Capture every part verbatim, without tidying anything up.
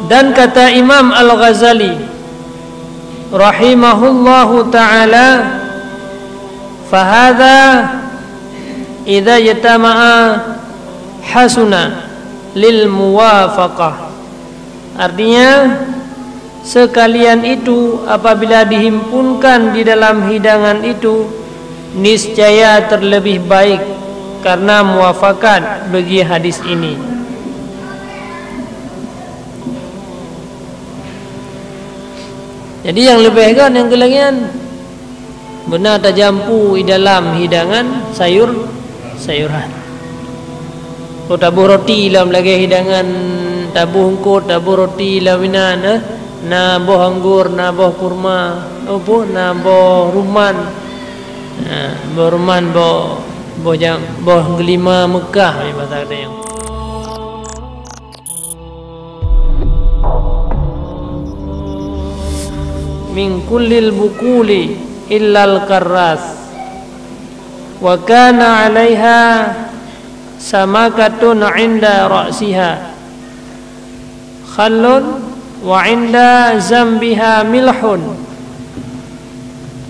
Dan kata Imam Al-Ghazali rahimahullahu ta'ala, "Fahadha idza ijtama'a hasuna lil muwafaqah." Artinya, sekalian itu apabila dihimpunkan di dalam hidangan itu, niscaya terlebih baik karena muafakat bagi hadis ini. Jadi nyang leubeh kan nyang keu lagèe nyan. Beuna tajampu i dalam hidangan sayur-sayuran. Oh, taboh roti lam lagèe hidangan, taboh eungkôt, taboh roti lam inan, eh. Na boh anggor, na boh kurma, oh, boh, na boh ruman. Ha, boh ruman, boh, boh jam, boh geulima Meukah, basa geutanyoe. Min kullil bukuli illal karras, wa kana 'alaiha samakatun 'inda ra'siha khallun wa 'inda zambiha milhun.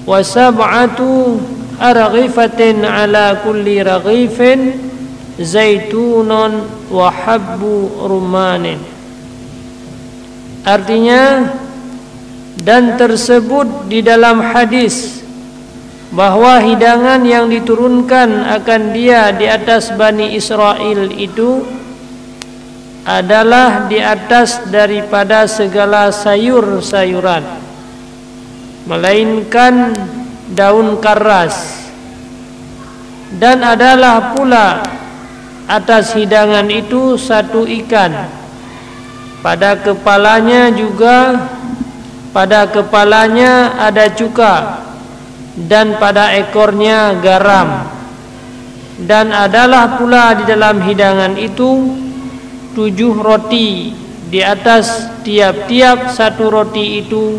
Wa sab'atu arghifatin 'ala kulli raghifin zaitunun wa habbu rumanin. Artinya, dan tersebut di dalam hadis bahwa hidangan yang diturunkan akan dia di atas Bani Israel itu adalah di atas daripada segala sayur-sayuran, melainkan daun karas, dan adalah pula atas hidangan itu satu ikan, pada kepalanya juga, pada kepalanya ada cuka, dan pada ekornya garam. Dan adalah pula di dalam hidangan itu tujuh roti, di atas tiap-tiap satu roti itu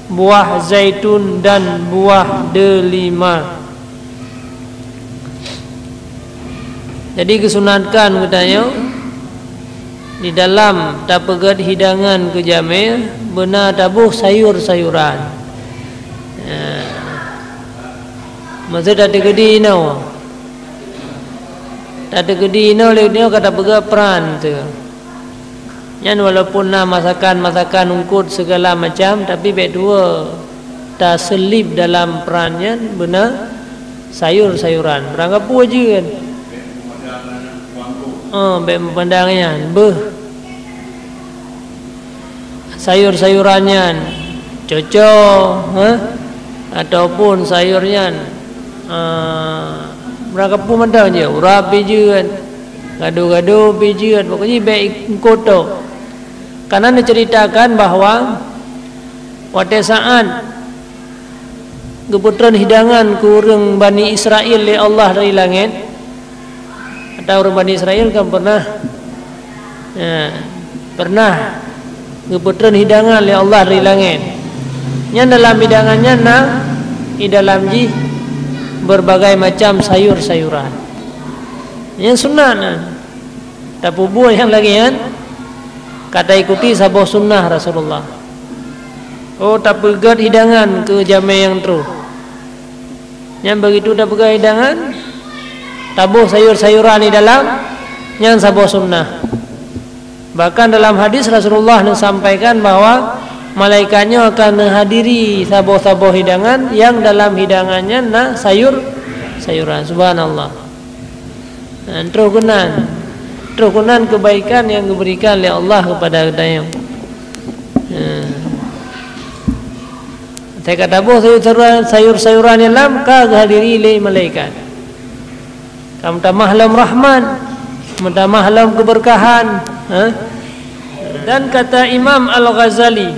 buah zaitun dan buah delima. Jadi, geusunatkan geutanyoe di dalam tapeugét hidangan keu jamé, beuna taboh sayur-sayuran. Ya. Maksud tateukeudi inoe. Tateukeudi inoe lé nyoe ka tapeugét pran teuh. Nyan walaupun na masakan-masakan eungkôt segala macam, tapi bék tuwoe taseulib dalam pran nyan beuna sayur-sayuran. Beurangkapeue jeuet. Oh, bék meupandang nyan, beuh. Sayur-sayuran nyan coco, eh? Ataupun sayur nyan, eh, beurangkapeue mantong jeuet, urab pih jeuet, gado-gado pih jeuet, pokoknya bék eungkôt. Karena diceritakan bahwa watée saat geupeutreun hidangan keu ureuëng Bani Israel lé Allah dari langét. Atau ureuëng Bani Israel kan pernah, ya, pernah geupeutreun hidangan lé Allah dari langét. Nyan dalam hidangan nyan na di dalam jih berbagai macam sayur-sayuran. Nyan sunat na. Tapeubuet nyang lagée nyan ka taikuti saboh sunnah Rasulullah. Oh, tapeugét hidangan keu jamé nyang troh. Nyan begitu tapeugét hidangan, taboh sayur-sayuran di dalam, nyan saboh sunnah. Bahkan dalam hadis Rasulullah neusampaikan bahwa malaikat nyoe akan neuhadiri saboh-saboh hidangan nyang dalam hidangan nyan na sayur-sayuran. Subhanallah. Nah, troh keunan. Troh keunan kebaikan yang diberikan oleh Allah kepada geutanyoe. Nah. Watée ka taboh sayur-sayuran, sayur-sayuran di dalam ka geuhadiri lé malaikat. Ka meutamah lom rahmat, meutamah lom keubeurkahan, ha? Dan kata Imam Al-Ghazali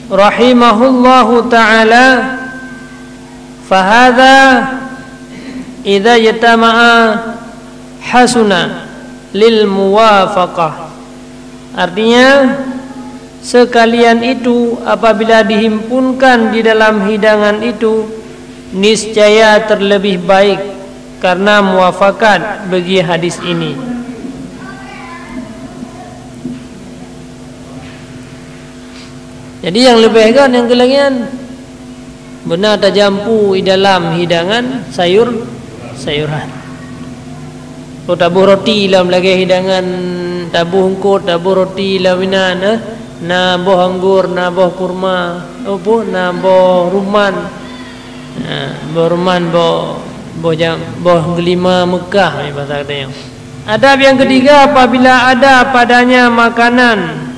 rahimahullahu ta'ala, "Fahadha idza ijtama'a hasuna." lil muwafaqah. Artinya, sekalian itu apabila dihimpunkan di dalam hidangan itu, niscaya terlebih baik karena muwafakat bagi hadis ini. Jadi nyang leubeh gét nyang keu lagée nyan, beuna tajampu i dalam hidangan sayur-sayuran. Oh, taboh roti lam lagée hidangan, taboh eungkôt, taboh roti lam inan, eh. Na boh anggor, na boh kurma, oh, boh, na boh rumman. Ha, boh rumman, boh, boh jam, boh geulima Meukah, eh, bahasa katanya. Adab yang ketiga, apabila ada padanya makanan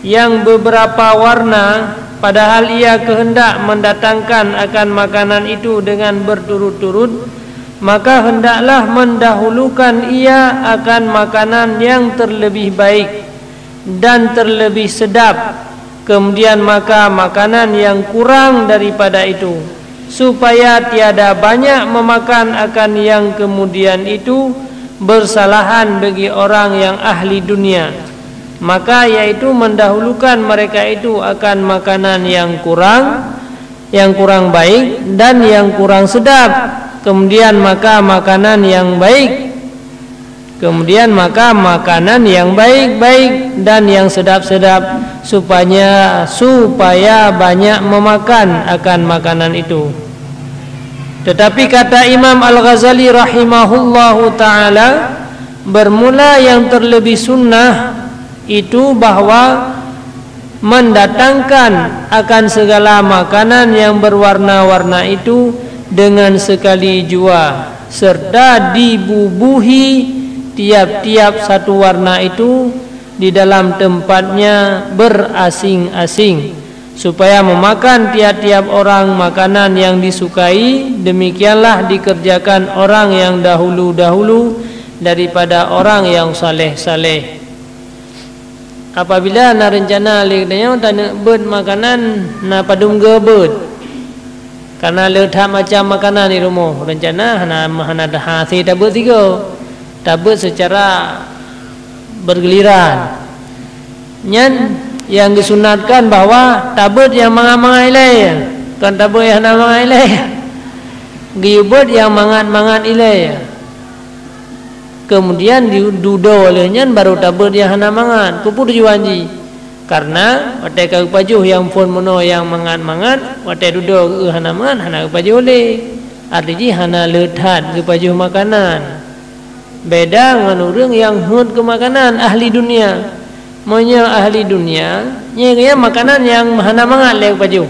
yang beberapa warna, padahal ia kehendak mendatangkan akan makanan itu dengan berturut-turut, maka hendaklah mendahulukan ia akan makanan yang terlebih baik dan terlebih sedap, kemudian maka makanan yang kurang daripada itu, supaya tiada banyak memakan akan yang kemudian itu, bersalahan bagi orang yang ahli dunia. Maka yaitu mendahulukan mereka itu akan makanan yang kurang, yang kurang baik dan yang kurang sedap, kemudian maka makanan yang baik, kemudian maka makanan yang baik-baik dan yang sedap-sedap, supaya, supaya banyak memakan akan makanan itu. Tetapi kata Imam Al-Ghazali rahimahullahu taala, bermula yang terlebih sunnah itu bahwa mendatangkan akan segala makanan yang berwarna-warna itu dengan sekali jua, serta dibubuhi tiap-tiap satu warna itu di dalam tempatnya berasing-asing, supaya memakan tiap-tiap orang makanan yang disukai. Demikianlah dikerjakan orang yang dahulu-dahulu daripada orang yang saleh-saleh. Apabila na reuncana lé geutanyoe taneuk beuet makanan, na padum goe beuet. Karena le that macam makanan di rumoh, reuncana hana, hana hase tabeuet sigoe. Tabeuet secara bergiliran. Nyan nyang geusunatkan bahwa tabeuet nyang mangat-mangat ilée, kon tabeuet nyang hana mangat ilée. Geuyue beuet nyang mangat-mangat ilée. Kemudian di, dudoe lheueh nyan barô tabeuet nyang hana mangat. Peue tujuan jih? Karena watée ka geupajoh nyang phon meunoe nyang mangat-mangat, watée dudoe geu hana mangat, hana geupajoh lé. Arti jih hana le that geupajoh makanan. Beda ngon ureuëng nyang heuet keu makanan, ahli dunia. Meunyoe ahli dunia, nyan makanan nyang hana mangat lé geupajoh.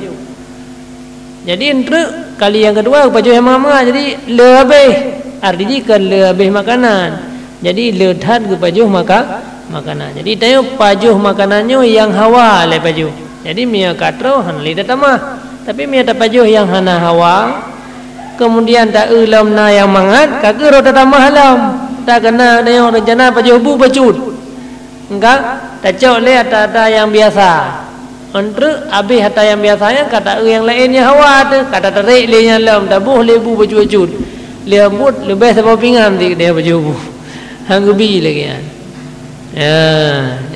Jadi, eunteuk kali nyang keudua geupajoh nyang mangat-mangat, jadi le habéh. Arti jih kon le habéh makanan. Jadi, le that geupajoh maka-, makanan. Jadi, tanyoe pajoh makanan nyoe nyang hawa lé pajoh. Jadi, meunyoe ka troh, hana lé tatamah. Tapi, meunyoe tapajoh nyang hana hawa, kemudian ta-eu lom na nyang mangat, ka keuh roh tatamah lom. Takana tanyoe reuncana pajoh bu bacut. Engka tacok lé ata-ata nyang biasa. Eunteuk habéh ata nyang biasa nyan ka ta-eu nyang laén nyang hawa teuh, ka tatarek lé nyan lom, taboh lé bu bacut-bacut. Lheueh buet leubeh saboh pingan sigoe pajoh bu. Han geubi lagée nyan. Ya,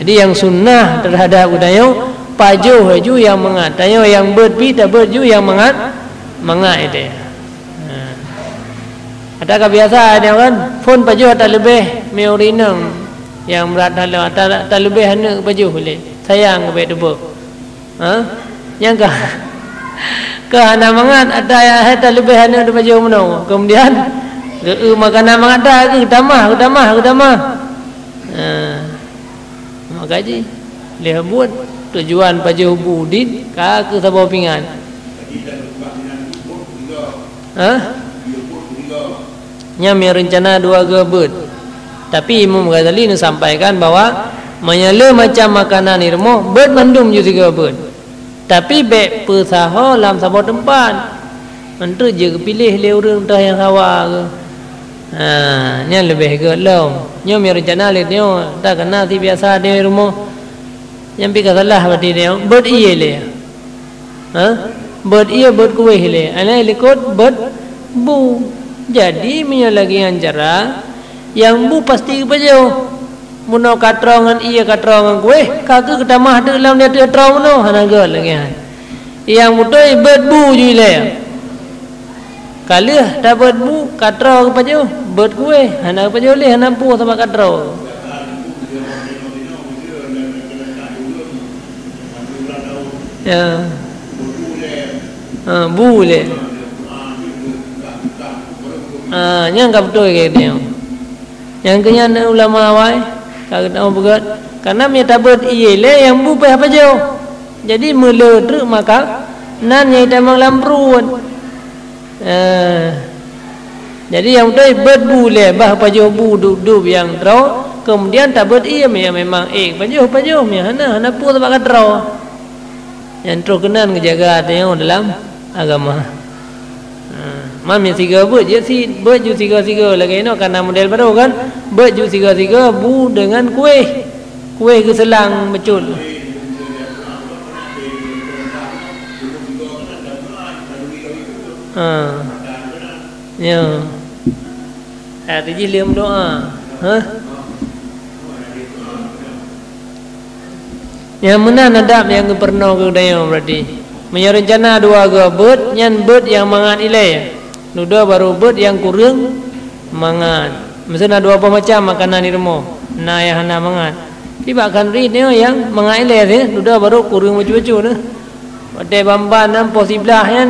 jadi nyang sunnah teuhadab geutanyoe, pajoh laju nyang mangat. Tanyoe nyang beuet pih tabeuet ju nyang mangat, mangat itu. Ha. Ata ka biasa nyoe kan, phon pajoh ata leubeh meu rinong nyang brat halo, ata, ata leubeh aneuk pajoh lé. Sayang keu bék teuboh. Ha? Nyang ka, ka hana mangat ata nyang hai ata leubeh aneuk teupajoh meunoe. Kemudian, geu-eu makanan mangat ata, geutamah, geutamah, geutamah. Ha. Maka jih, lheueh buet tujuan pajoh bu dit ka keu saboh pingan. Ha? Nyan meureuncana dua goe beuet. Tapi Imam Ghazali neusampaikan bahwa meunyoe le macam makanan di rumoh, beuet mandum ju sigoe beuet. Tapi bék peusaho lam saboh teumpat. Eunteuk jeuet geupiléh lé ureuëng teuh nyang hawa geuh. Ha, nyan leubeh gét lom. Nyoe meureuncana lé nyoe, takana si biasa di rumoh. Nyan pih ka salah berarti nyoe, beuet ié lé. Ha? Beuet ié, beuet kuwéh lé. Aneuk likot beuet bu. Jadi, meunyoe lagée nyan cara, Nyang bu pasti geupajoh. Meunoe ka troe ngon ie, ka troe ngon kuéh, ka keuh geutamah teuk lam di ateueh troe meunoe, hana göt lagée nyan. Nyang beutôi beuet bu ju ilée. Ka lheueh tabeuet bu, ka troe geupajoh, beuet kuéh, hana geupajoh lé, hana puih sabab ka troe. Ya. Ha, bu lé. Ha, nyang ka beutôi keu tanyoe. Nyang keu nyan ulama awai ka geutanyoe peugah, karena meunyo tabeuet ie lé nyang bu pih pajoh. Jadi meulé treuk maka nan nyang itamong lam pruet. Eh, jadi nyang beutôi beuet bu lé, bah pajoh bu dub-dub nyang troe, kemudian tabeuet ie, meunyo memang ék pajoh, pajoh, meunyo hana, hana peue sabab ka troe. Nyang troh keunan geujaga tanyoe dalam agama. Ha, man meunyo sigoe beuet jeuet sit, beuet ju sigoe-sigoe lagée inoe, ka na model barô kan, beuet ju sigoe-sigoe bu deungon kuéh. Kuéh geuseulang bacut. Ha. Ya. Arti jih lé meudoa. Ha? Nyang meunan adab nyang geupeurunoe keu geutanyoe berarti. Meunyoe reuncana dua goe beuet, nyan beuet nyang mangat ilée. Dudoe barô beuet nyang kureueng mangat. Meuseu na dua boh macam makanan di rumoh, na nyang hana mangat. Di bak khanduri nyoe nyang mangat ilée, dudoe barô kureueng bacut-bacut na. Watée ban-ban nyan poh siblaih nyan,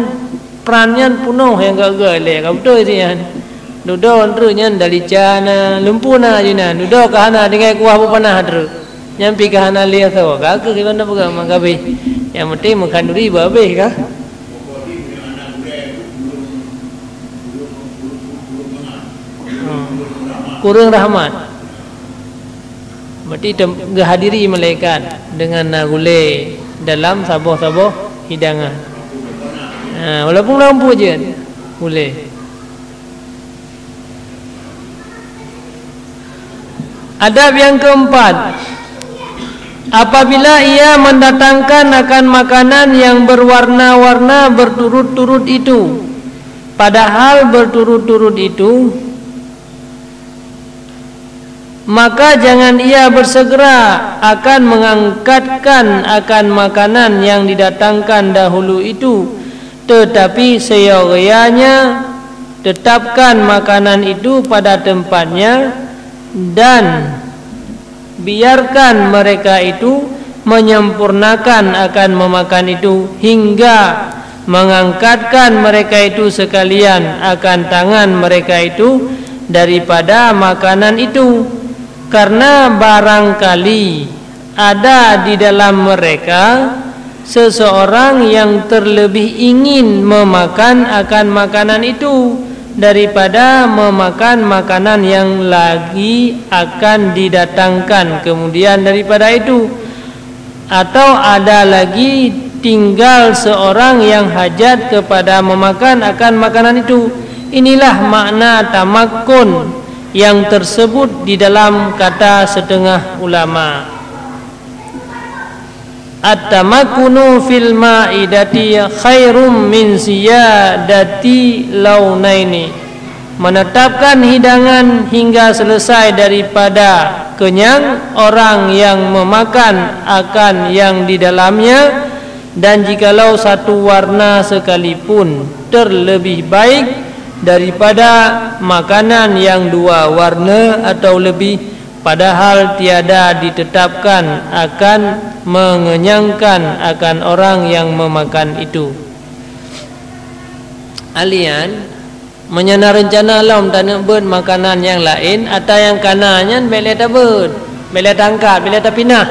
pran nyan peunoh nyang geuh-geuh ilée, ka beutôi sit nyan. Dudoe treuk nyan dalica na, lumpur na jinan. Dudoe ka hana tinggai kuah beupanah treuk. Nyan pih ka hana lé asoe. Ka keuh iban peugah mak gabéh. Nyang penting meukhanduri bah habéh ka. Hmm. Kureueng rahmat. Berarti tem-, geuhadiri malaikat deungon na gulée dalam saboh-saboh hidangan. Ha, walaupun lam pue jeuet, gulée. Adab yang keempat, apabila ia mendatangkan akan makanan yang berwarna-warna berturut-turut itu, padahal berturut-turut itu, maka jangan ia bersegera akan mengangkatkan akan makanan yang didatangkan dahulu itu, tetapi seyogianya tetapkan makanan itu pada tempatnya dan biarkan mereka itu menyempurnakan akan memakan itu hingga mengangkatkan mereka itu sekalian akan tangan mereka itu daripada makanan itu, karena barangkali ada di dalam mereka seseorang yang terlebih ingin memakan akan makanan itu daripada memakan makanan yang lagi akan didatangkan kemudian daripada itu, atau ada lagi tinggal seorang yang hajat kepada memakan akan makanan itu. Inilah makna tamakkun yang tersebut di dalam kata setengah ulama. At-tamakkunu fil ma'idati khairum min ziyadati launaini. Menetapkan hidangan hingga selesai daripada kenyang orang yang memakan akan yang di dalamnya, dan jikalau satu warna sekalipun terlebih baik daripada makanan yang dua warna atau lebih, padahal tiada ditetapkan akan mengenyangkan akan orang yang memakan itu. Alian, meunyoe na reuncana lom taneuk beuet makanan nyang laén, ata nyang kana nyan bék lé tabeuet, bék lé taangkat, bék lé tapinah.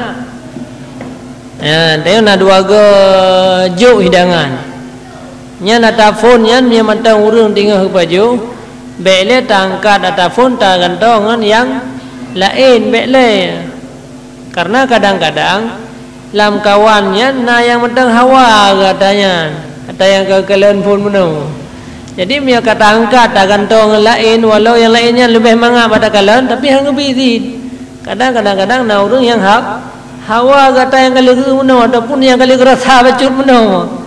Nyan, tanyoe na dua goe jok hidangan. Nyan ata phon nyan meunyoe mantong ureuëng teungoh geupajoh, bék lé taangkat ata phon tagantoe ngon nyang laén, bék lé. Karena kadang-kadang lam kawan nyan na nyang mantong hawa gata nyan, ata nyang ka kalon phon bunoe. Jadi meunyoe ka taangkat tagantoe ngon laén, walau nyang laén nyan leubeh mangat bak takalon, tapi han geubi cit. Kadang, kadang-kadang na ureuëng nyang ha-, hawa gata nyang ka lheueh bunoe ataupun nyang ka lheueh rasa bacut bunoe.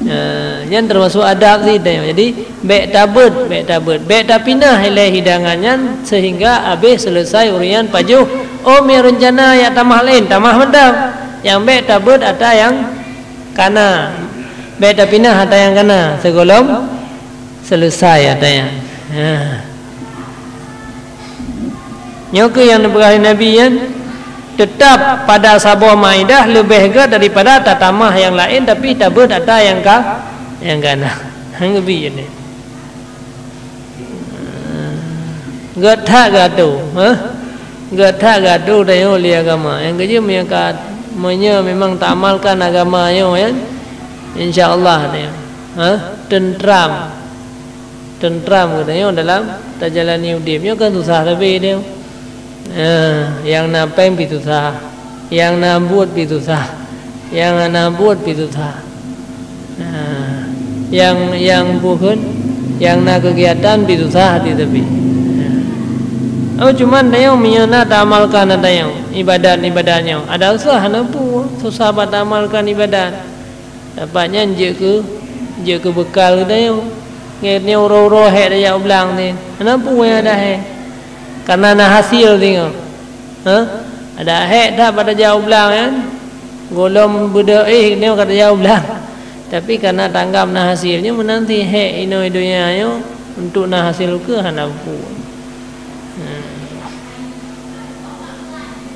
Ha, nyan teumasok adab sit tanyoe. Jadi, bék tabeuet, bék tabeuet, bék tapinah ilée hidangan nyan seuhingga habéh seuleusai ureuëng nyan pajoh. Oh, meu reuncana jak tamah laén, tamah mantong. Nyang bék tabeuet atra nyang kana. Bék tapinah atra nyang kana sigohlom seuleusai atra nyan. Ha. Nyoe keuh nyang neupeugah lé Nabi nyan, teutab pada saboh maidah leubeh gét daripada tatamah nyang laén, tapi tabeuet atra nyang ka, nyang kana. Han geubi nyan. Gét that geuatoe, ha? Gét that geuatoe tanyoe lé agama. Nyang keujeuet meunyoe ka, meunyoe memang taamalkan agama nyoe nyan, insya Allah tanyoe, ha? Teuntram. Teuntram geutanyoe dalam tajalani udeb. Nyoe kan susah sabe tanyoe. Eh, nyang na péng pi susah, nyang na buet pi susah, nyang hana buet pi susah. Eh, nyang, nyang bukon, nyang na keugiatan pi susah hati sabe. Eh. Oh, cuman tanyoe meunyoe na taamalkan tanyoe ibadat-ibadat nyoe, adak susah hana peue, susah bak taamalkan ibadat. Dapat nyan jeuet keu, jeuet keu beukal geutanyoe. Ngon nyoe uroe-uroe hék tajak u blang nyan. Hana peue nyang adak hék. Karena na hasil singoh. Ha? Adak hék that bak tajak u blang nyan. Gohlom beudôh éh nyoe ka tajak u blang. Tapi karena tanggap na hasil nyoe meunan sit hék inoe donya nyoe untuk na hasil keu hana peue. Hmm.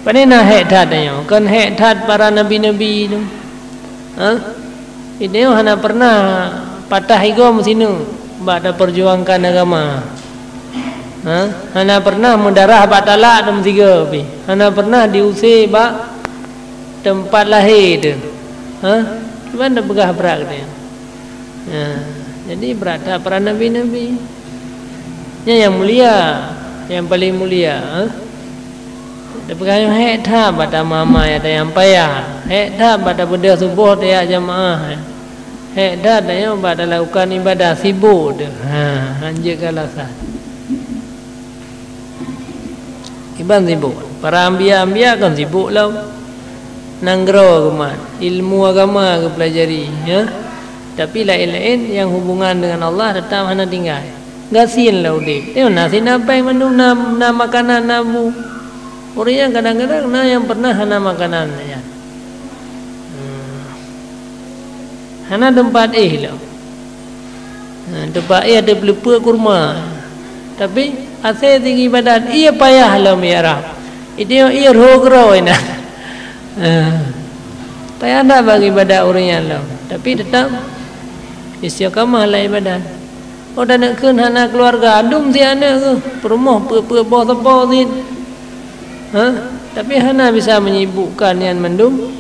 Pane na hék that tanyoe, kon hék that para nabi-nabi tu. Ha? Tanyoe hana pernah patah igoe meusineuk bak tapeujuangkan agama. Ha? Hana pernah meudarah bak talak teumeusigoe pih. Hana pernah diuse bak teumpat lahé teuh. Ha? Kiban tapeugah brat geutanyoe. Ha, jadi brat that para nabi-nabi. Nyan nyang mulia, nyang paleng mulia, ha? Tapeugah nyoe hék that bak tamama nyang payah, hék that bak tabeudôh suboh tajak jamaah, hék that tanyoe bak talakukan ibadah sibok teuh. Ha, hanjeuet keu alasan. Kiban sibok. Para anbiya-anbiya kan sibok lom. Nanggroe geumat, ilmu agama geupeulajari, ya. Tapi laén-laén nyang hubungan dengan Allah teutap hana tinggai. Gasien lah udeb. Tanyoe na sit na péng mandum, na, na makanan, na bu. Ureuëng nyang kadang-kadang na nyang pernah hana makanan, ya. Hmm. Hana teumpat éh lom. Ha, teumpat éh ada peuleupeuk kurma. Tapi asai sigi ibadat, ie payah lom ie rab. Itu ie rho keudroe inan. Ha. Payah that bagi ibadat ureuëng nyan lom. Tapi teutap istiqamah lam ibadat. Oh, dan kheun hana keluarga, dum sit aneuk keuh, peurumoh peue-peue boh sapo sit. Ha? Tapi hana bisa menyibukkan nyan mandum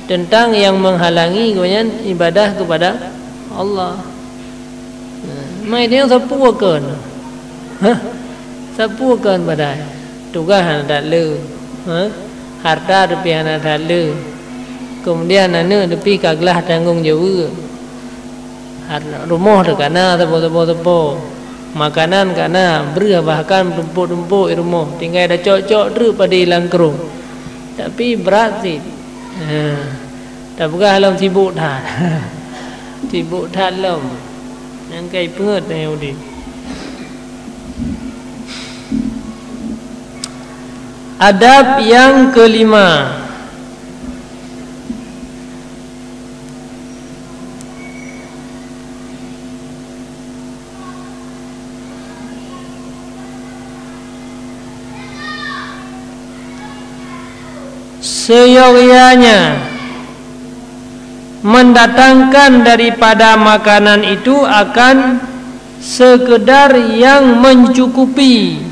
tentang yang menghalangi gobnyan ibadah kepada Allah. Ha, mai tanyoe sapeue kon? Hah? Sapeue kon padahai? Tugaih hana that le. Ha? Hareuta tapi hana that le. Kemudian aneuk tapi ka glah tanggong jaweueb. Har-, rumoh teuh ka na sapo-sapo-sapo. Makanan ka na, breueh bahkan tumpôk-tumpôk i rumoh. Tinggai tacok-cok treuk padé lam krueng. Tapi brat sit. Ha. Tapeugah lom sibok that. Sibok that lom. Nyang kai peungeut tanyoe udeb. Adab yang kelima. Seyogyanya mendatangkan daripada makanan itu akan sekedar yang mencukupi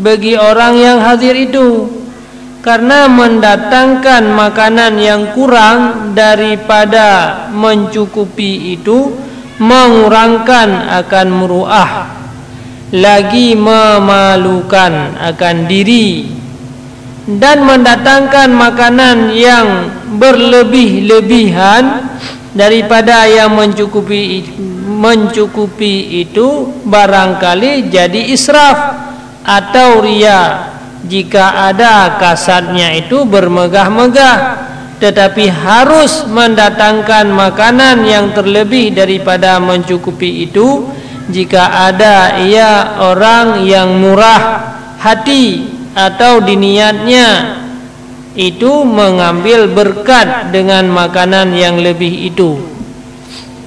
bagi orang yang hadir itu, karena mendatangkan makanan yang kurang daripada mencukupi itu mengurangkan akan muruah, lagi memalukan akan diri, dan mendatangkan makanan yang berlebih-lebihan daripada yang mencukupi, mencukupi itu barangkali jadi israf atau ria jika ada kasadnya itu bermegah-megah. Tetapi harus mendatangkan makanan yang terlebih daripada mencukupi itu, jika ada ia orang yang murah hati atau diniatnya itu mengambil berkat dengan makanan yang lebih itu.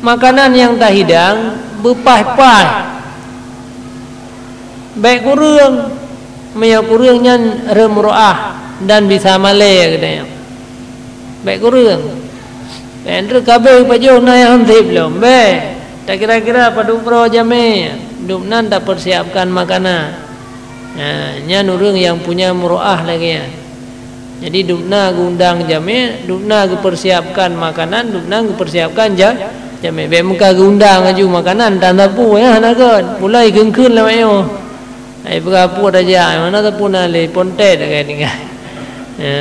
Makanan yang tahidang beupaih-paih. Bék kureueng, meunyoe kureueng nyan rheueh meuruah dan bisa malée geutanyoe. Bék kureueng. Bék treuk kabeh pajoh na nyang han sép lom. Bék. Takira-kira padub droe jamé, dum nan tapeusiapkan makanan. Nah, nyan ureuëng nyang punya meuruah lagée nyan. Jadi dum na geuundang jamé, dum na geupersiapkan makanan, dum na geupersiapkan ja-, jamé. Bék meuka geuundang aju makanan tan sapeue, ya, hana kon. Pulai kheun-kheun lawét nyoe. Ai peugah peue tajak, mana sapeue na lé, pontet ka tinggai. Ya.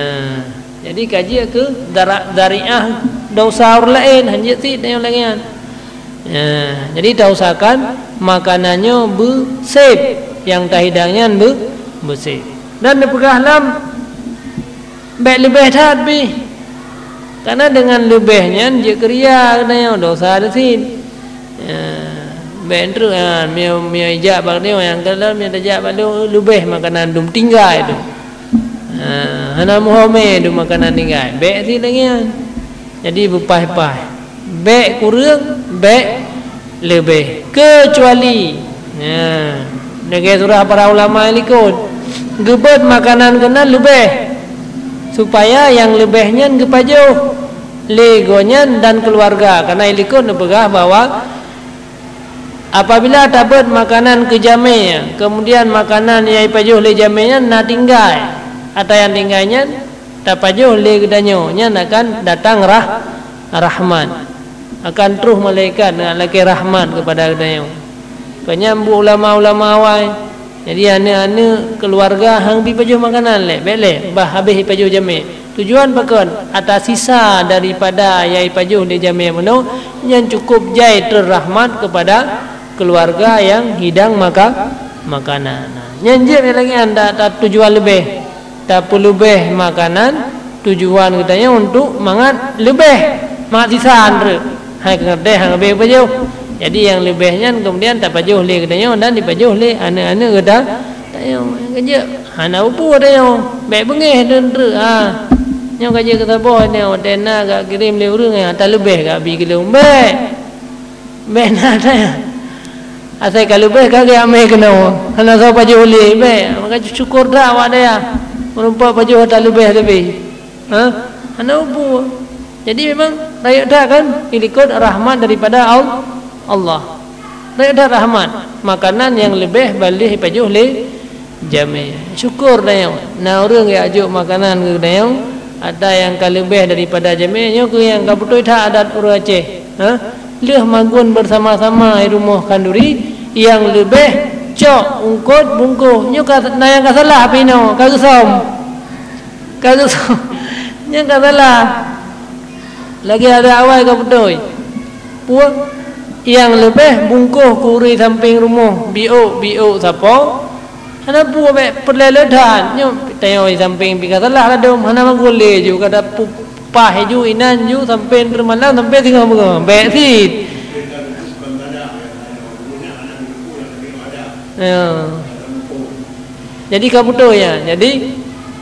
Jadi ka jeuet keu dara-, dariah dosa ureuëng laén, han jeuet cit nyang lagée nyan. Ya, jadi tausahakan makanan nyoe beusép, nyang tahidang nyan beu-, beusép. Dan neupeugah lom, bék leubeh that pih. Karena dengan leubeh nyan jeuet keu ria geutanyoe, dosa teuh cit. Ya, bék treuk, ha, meunyoe, meunyoe ijak bak nyoe, nyang keu lom meunyoe tajak bak lôn, leubeh makanan dum tinggai tu. Ha, hana meuhomé dum makanan tinggai. Bék cit lagée nyan. Jadi beupaih-paih. Bék kureueng, bék leubeh. Keucuali, nah, lagée surah para ulama likot, geubeuet makanan keunan leubeh, supaya nyang leubeh nyan geupajoh lé gobnyan dan keuluwarga. Karena likot neupeugah bahwa apabila tabeuet makanan keu jamé, kemudian makanan nyang ipajoh lé jamé nyan na tinggai, ata nyang tinggai nyan tapajoh lé geutanyoe, nyan akan datang rah-, rahmat. Akan troh malaikat ngon lakée rahmat keupada geutanyoe. Kon nyan buet ulama-ulama awai. Jadi aneuk-aneuk keuluwarga han jipajoh makanan lé, bék lé, bah habéh jipajoh jamé. Tujuan pakon? Ata sisa daripada nyang jipajoh lé jamé bunoe, nyan cukup jai treun rahmat keupada keuluwarga nyang hidang maka-, makanan. Nyan jeuet lagée nyan ta-, ta-, tujuan leubeh. Tapeuleubeh makanan tujuan geutanyoe untuk mangat leubeh, mangat sisa treuk. Hai keu geutanyoe han habéh pajoh. Jadi nyang leubeh nyan keumudian tapajoh lé geutanyoe dan jipajoh lé aneuk-aneuk geuta-, geutanyoe. Ka jeuet hana peue-peue tanyoe. Bék beungéh treuk-treuk, ha. Nyoe ka jeuet keu saboh nyoe, watée na gak kirém lé ureuëng, ha, taleubeh gak bi keu lôn. Bék. Bék na that. Asai ka leubeh ka geujak mé keunoe. Hana soe pajoh lé, bék. Maka syukur that awak dayah. Meureumpok pajoh that leubeh tapi. Ha? Hana peue. Jadi memang rayeuk that kan, ilikot rahmat daripada Al-, Allah. Rayeuk that rahmat. Makanan nyang leubeh ban lheueh pajoh lé jamé. Syukur tanyoe, na ureuëng geujok makanan keu tanyoe, ata nyang ka leubeh daripada jamé, nyoe keuh nyang ka beutôi that adat ureuëng Aceh. Ha? Lheueh magun beusama-sama i rumoh khanduri, nyang leubeh cok ungkot bungkôh. Nyoe ka, na nyang ka salah pih nyoe, ka geusöm. Ka geusöm. Nyang ka salah. Lagée adat awai ka beutôi. Peue? Nyang leubeh bungkôh keu ureuëng sampéng rumoh, biôk-biôk sapo. Hana peue bék peureulée le that. Nyoe tanyoe sampéng pih ka salah ladôm, hana magun lé ju, ka tapupah ju inan ju sampéng teumalam sampéng singoh beungoh. Bék cit. Ya. Jadi ka beutôi nyan. Jadi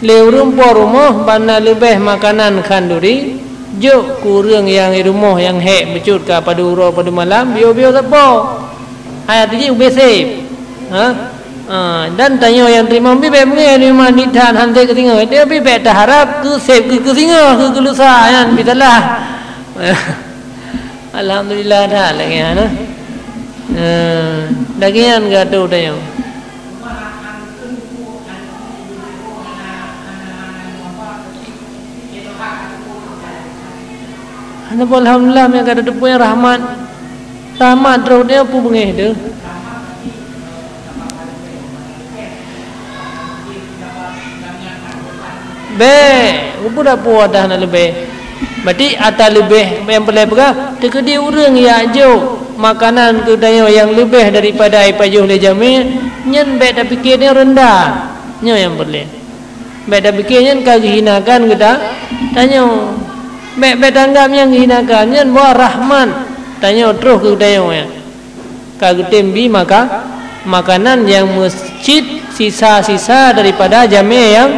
lé ureuëng po rumoh ban na leubeh makanan khanduri, jok keu ureuëng nyang i rumoh nyang hék meucut ka padub uroe padub malam, biôk-biôk sapo. Hai, arti jih ubé sép. Ha? Ha, dan tanyoe nyang teurimong pih bék beungéh, teurimong nit that han sép keu singoh. Tapi bék taharab keu sép keu, keu singoh, keu, keu lusa nyan pih salah. Alhamdulillah that lagée nyan, ha. Ha, lagée nyan geutanyoe. Hana peue, alhamdulillah, meunyo ka tateupeue rahmat. Rahmat droe nyoe peue beungéh teuh. Bék, peue dak peue ata hana leubeh. Berarti ata leubeh nyang peureulée peugah, teukeudi ureuëng jak jok makanan keu tanyoe nyang leubeh daripada ipajoh lé jamé, nyan bék tapike nyoe reundah. Nyoe nyang peureulée. Bék tapike nyan ka geuhinakan geuta-, tanyoe. Bék, bék tanggap nyang hinakan, nyan buah rahmat. Tanyoe troh keu tanyoe nyan. Ka geutem bi maka, makanan nyang meucit sisa-sisa daripada jamé nyang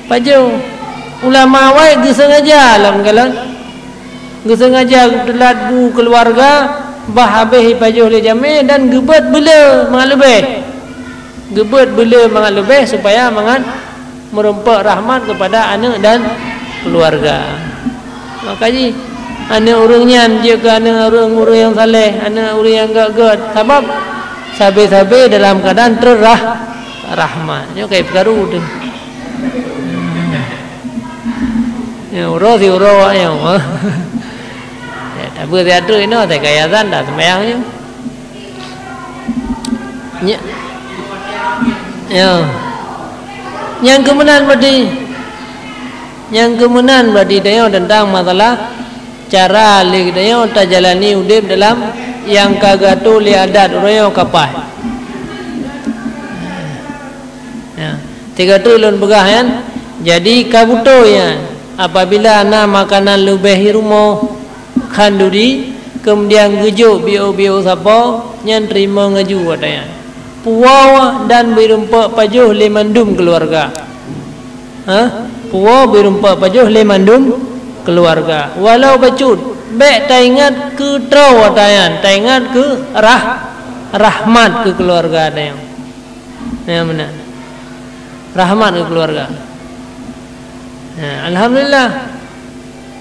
pajoh. Ulama awai geusengaja lam galon. Geusengaja geuteulat bu keuluwarga, bah habéh jipajoh lé jamé dan geubeuet beuleu mangat leubeh. Geubeuet beuleu mangat leubeh supaya mangat meurumpok rahmat keupada aneuëk dan keuluwarga. Maka jih, aneuëk ureuëng nyan jeuet keu aneuëk ureuëng-ureuëng nyang saleh, aneuëk ureuëng nyang gét-gét. Sabab sabe-sabe dalam keuadaan teurah rahmat. Nyoe kai peukaru teuh. Ya, uroe si uroe awak nyoe. Ya, tapi siat trok inoe, saya kaya azan dah sembahyang nyoe. Nya-, ya. Nyang keumeunan berarti, nyang keumeunan berarti tanyoe tentang masalah cara lé tanyoe tajalani udeb dalam nyang ka geuatoe lé adat uroe nyoe ka paih. Ya. Tiga tu lôn peugah nyan, jadi ka beutôi nyan. Apabila na makanan leubeh i rumoh khanduri, kemudian geujok biôk-biôk sapo, nyan teurimong laju watée nyan. Puwoe dan beurumpok pajoh lé mandum keuluwarga. Ha? Puwoe beurumpok pajoh lé mandum keuluwarga. Walau bacut, bék taingat keu troe watée nyan, taingat keu rah-, rahmat keu keuluwarga tanyoe. Ya, meunan. Rahmat keu keuluwarga. Ya, alhamdulillah.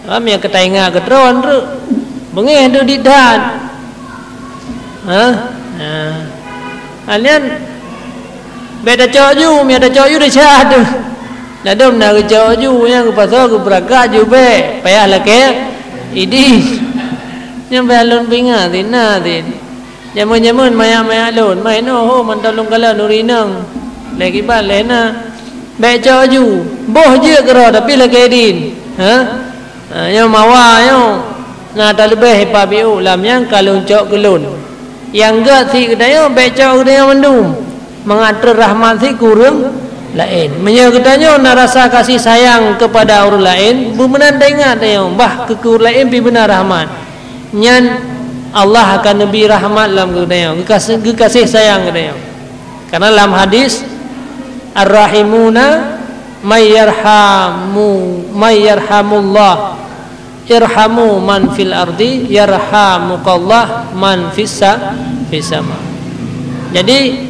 Lam ya keutai nga keutroe treuk. Beungéh duek dit that. Ha? Ha. Alian bék tacok ju, mia tacok ju desya tu. Ladom na geucok ju, nyang geupasoe geubeurakat ju bék, payah lakée idin. Nyang bék lôn pinga sina sin. Jameun-jameun manyak-manyak lôn, mai noh ho mantong lôn kalon ureuëng inong. Lé kiban lé na. Bék cok ju, boh jeuet keudroe tapi lakée idin. Ha? Ha, nyoe mawa nyoe. Na taleubeh ipa biôk lam nyang ka lôn cok keu lôn. Nyang gét sit geutanyoe bék cok geutanyoe mandum. Mangat treuk rahmat sit keu ureuëng laén. Meunyoe geutanyoe na rasa kasih sayang keupada ureuëng laén, beumeunan taingat tanyoe bah keu, keu ureuëng laén pih beuna rahmat. Nyan Allah akan neubi rahmat lam geutanyoe, geukas-, geukaséh sayang geutanyoe. Karena lam hadis, "Ar-rahimuna may yarhamu, may yarhamullah, irhamu man fil ardi, yarhamukallah man fis sa-, fis sama." Jadi,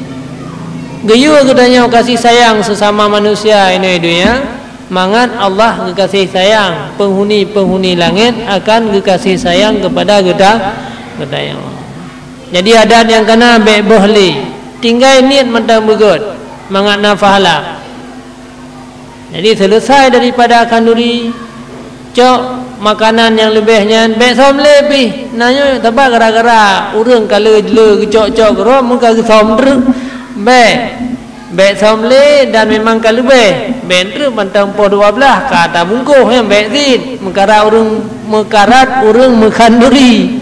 geuyue geutanyoe kasih sayang sesama manusia inoe donya, mangat Allah geukaséh sayang peunghuni-peunghuni langét akan geukaséh sayang keupada geuta-, geutanyoe. Jadi adat nyang kana bék boh lé, tinggai niet mantong beugét, mangat na pahala. Jadi seuleusai daripada khanduri, cok makanan nyang leubeh nyan bék som lé pih. Na nyoe sabab gara-gara ureuëng ka le, le geucok-cok keudroe meuka geusom treuk. Bék. Bék som lé dan memang ka leubeh. Bék treuk mantong poh dua blaih ka tabungkôh nyan bék sit. Meukarat ureuëng, meukarat ureuëng meukhanduri.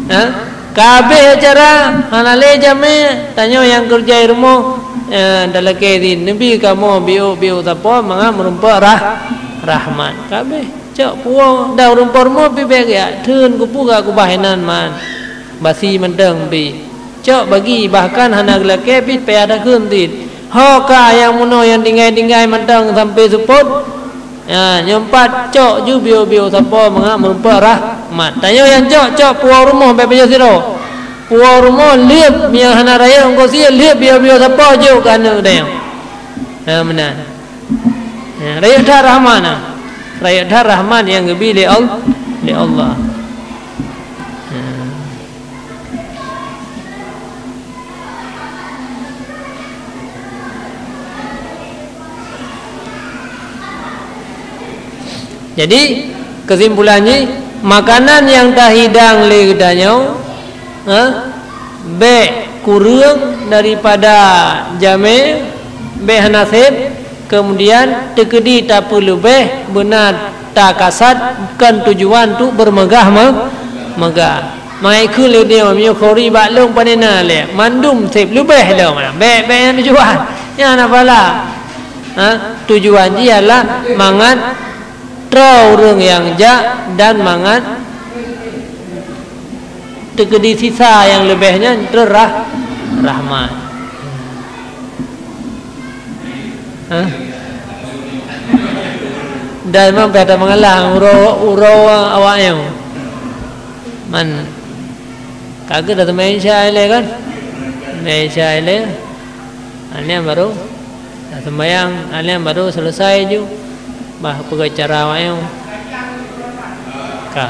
Ha? Ka habéh acara, hana lé jamé, tanyoe nyang keureuja i rumoh, eh, talakée sit. Neubi kamoe biôk-biôk sapo mangat meurumpok rah-, rahmat. Ka habéh. Cok puwoe, dan ureuëng po rumoh pih bék geujak. Theun keupeue ka keubah inan man. Basi mantong pih. Cok bagi, bahkan hana geulakée pih payah takheun sit. Ho ka nyang meunoe nyang tinggai-tinggai mantong sampoe seupôt. Ya, nyoe pat cok ju biôk-biôk sapo mangat meurumpok rahmat. Tanyoe nyang cok, cok puwoe rumoh bék pajoh sidroe. Puwoe rumoh lheueb nyang hana rayeuk eungkôt sie lheueb biôk-biôk sapo jok keu aneuëk tanyoe. Ha, meunan. Ya, rayeuk that rahmat na. Rayeuk that rahmat nyang geubi lé Al-, lé Allah. Ya. Jadi, keusimpulan jih, makanan nyang tahidang lé geutanyoe, ha, bék kureueng daripada jamé, bék hana sép, keumudian teukeudi tapeuleubeh beuna takasat kon tujuan untuk beumeugah me-, meugah. Mangat kheun lé nyoe, meunyoe khori bak lôn pane na lé, mandum sép leubeh lom. Bék, bék nyan tujuan. Nyan hana pahala. Ha? Tujuan jih ialah mangat Troh ureuëng nyang jak dan mangat teukeudi sisa nyang leubeh nyan troh rah-, rahmat. Hah? Dan memang payah tamangalah uroe, uroe awak nyoe. Man ka geuh dah seumayang Isya ilée kan? Seumayang Isya ilée. Nyan baru dah seumayang, nyan baru selesai ju. Bah peugah cara awak nyoe. Ka.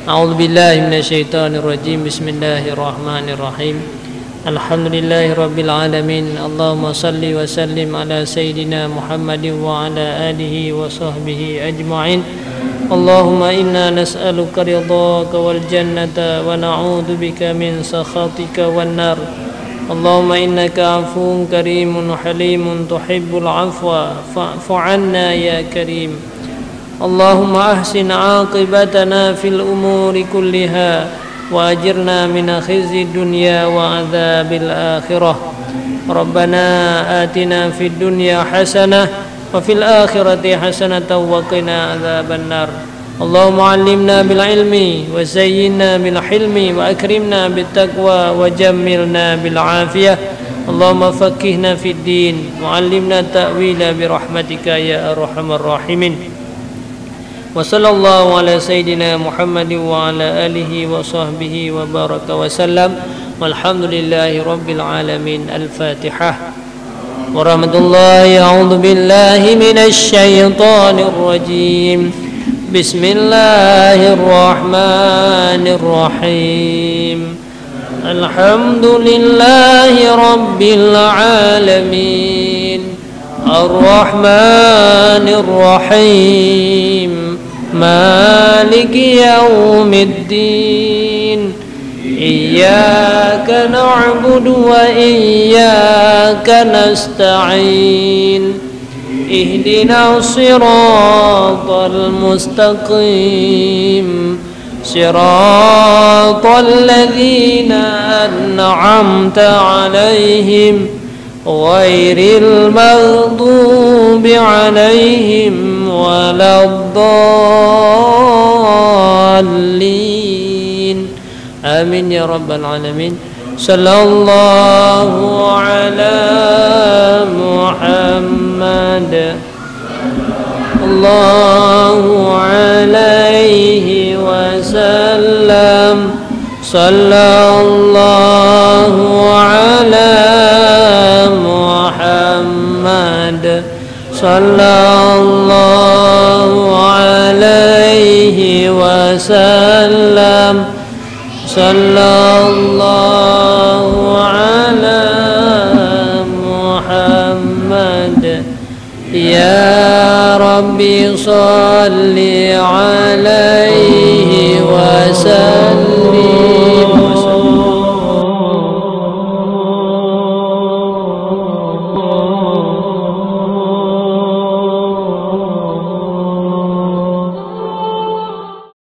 A'udzubillahi minasyaitonirrajim. Bismillahirrahmanirrahim. Alhamdulillahirabbil alamin. Allahumma shalli wa sallim ala sayyidina Muhammadin wa ala alihi wa sahbihi ajma'in. Allahumma inna nas'aluka ridhaka wal jannata wa na'udzubika min sakhatika wan nar. Allahumma innaka afuwun karimun halimun tuhibbul afwa fa'fu anna ya karim. Allahumma ahsin aqibatana fil umuri kulliha wa ajirna min khizyid dunya wa adzabil akhirah. Rabbana atina fid dunya hasanah wa fil akhirati hasanatan wa qina adzaban nar. Allahumma allimna bil ilmi wa zayyinna bil hilmi wa akrimna bit taqwa wa jammilna bil afiyah. Allahumma faqqihna fid din wa allimna ta'wila bi rahmatika ya arhamar rahimin. Wa sallallahu ala sayyidina Muhammadin wa ala alihi wa sahbihi wa baraka wa sallam. Walhamdulillahi rabbil alamin. Al-Fatihah. Warahmatullahi, a'udzu billahi minasy syaithanir rajim. Bismillahirrahmanirrahim. Alhamdulillahi rabbil alamin. Arrahmanirrahim. Maliki yaumiddin. Iyyaka na'budu wa iyyaka nasta'in. Ihdinas siratal mustaqim. Siratal ladzina an'amta 'alaihim ghairil maghdubi 'alaihim waladdallin. Amin ya rabbal alamin. Sallallahu ala Muhammad. Sallallahu alaihi wasallam. Sallallahu ala Muhammad. Sallallahu alaihi wasallam. Sallallahu ala Muhammad. Ya Rabbi salli alaihi